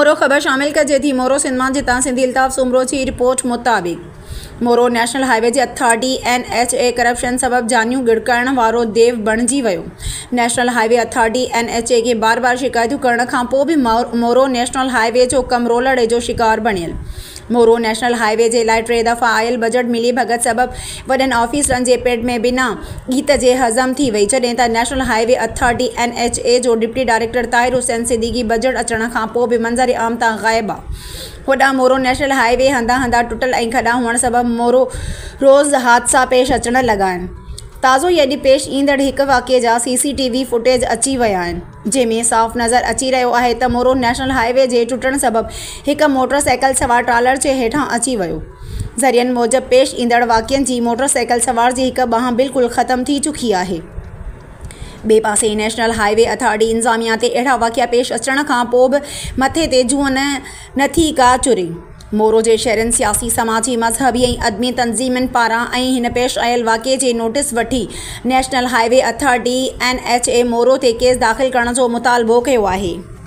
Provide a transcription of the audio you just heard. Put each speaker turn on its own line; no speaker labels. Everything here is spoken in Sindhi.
مورو، خبر شامل ڪجي ٿي مورو سنڌ مان جتان سنڌي الطاف سومرو جي رپورٽ مطابق مورو نيشنل هاء وي جي authority N H A corruption سبب جانيون ڳڙڪائڻ وارو ديو بڻجي ويو. National highway authority N H A کي بار بار شڪايتون ڪرڻ کان پوء به مورو نيشنل هاء وي جو ڪم رولڙي جو شڪار بڻيل. مورو نيشنل هاء وي جي لاء ٽي دفعا آيل بجيٽ ملي ڀڳت سبب وڏن آفيسرن جي پيٽ ۾ بنا ڳيت جي هضم ٿي وئي، جڏهن ته national highway authority, N H A, جو deputy director Tahir Hussain Siddiqui budget اچڻ کان پوء به منظر عام تان غائب آ. هوڏانهن مورو نيشنل هاء وي هنڌان هنڌان ٽٽل ۽ کڏا هئڻ سبب مورو روز حادثا پيش اچڻ لڳا آهن. تازو ئي اڄ پيش ايندڙ هڪ واقعي جا سي سي ٽي وي فوٽيج اچي ويا آهن. جنهن ۾ صاف نظر اچي رهيو آهي ته مورو نيشنل هاء وي جي ٽٽڻ سبب هڪ موٽر سائيڪل سوار ٽرالر جي هيٺان اچي ويو. ذريعن موجب پيش ايندڙ واقعن جي موٽر سائيڪل سوار جي هڪ ٻانهن بلڪل ختم ٿي چڪي آهي. ٻئي پاسي نيشنل هاء وي اٿارٽي انتظاميا تي اهڙا واقعا پيش اچڻ کان پوء به مٿي تي جونء نه ٿي ڪا چري. مورو جي شهرين، سياسي، سماجي، مذهبي ۽ ادبي تنظيمن پاران ۽ هن پيش آيل واقعي جي نوٽيس وٺي national highway authority, N H A, Moro تي ڪيس داخل ڪرڻ جو مطالبو ڪيو آهي.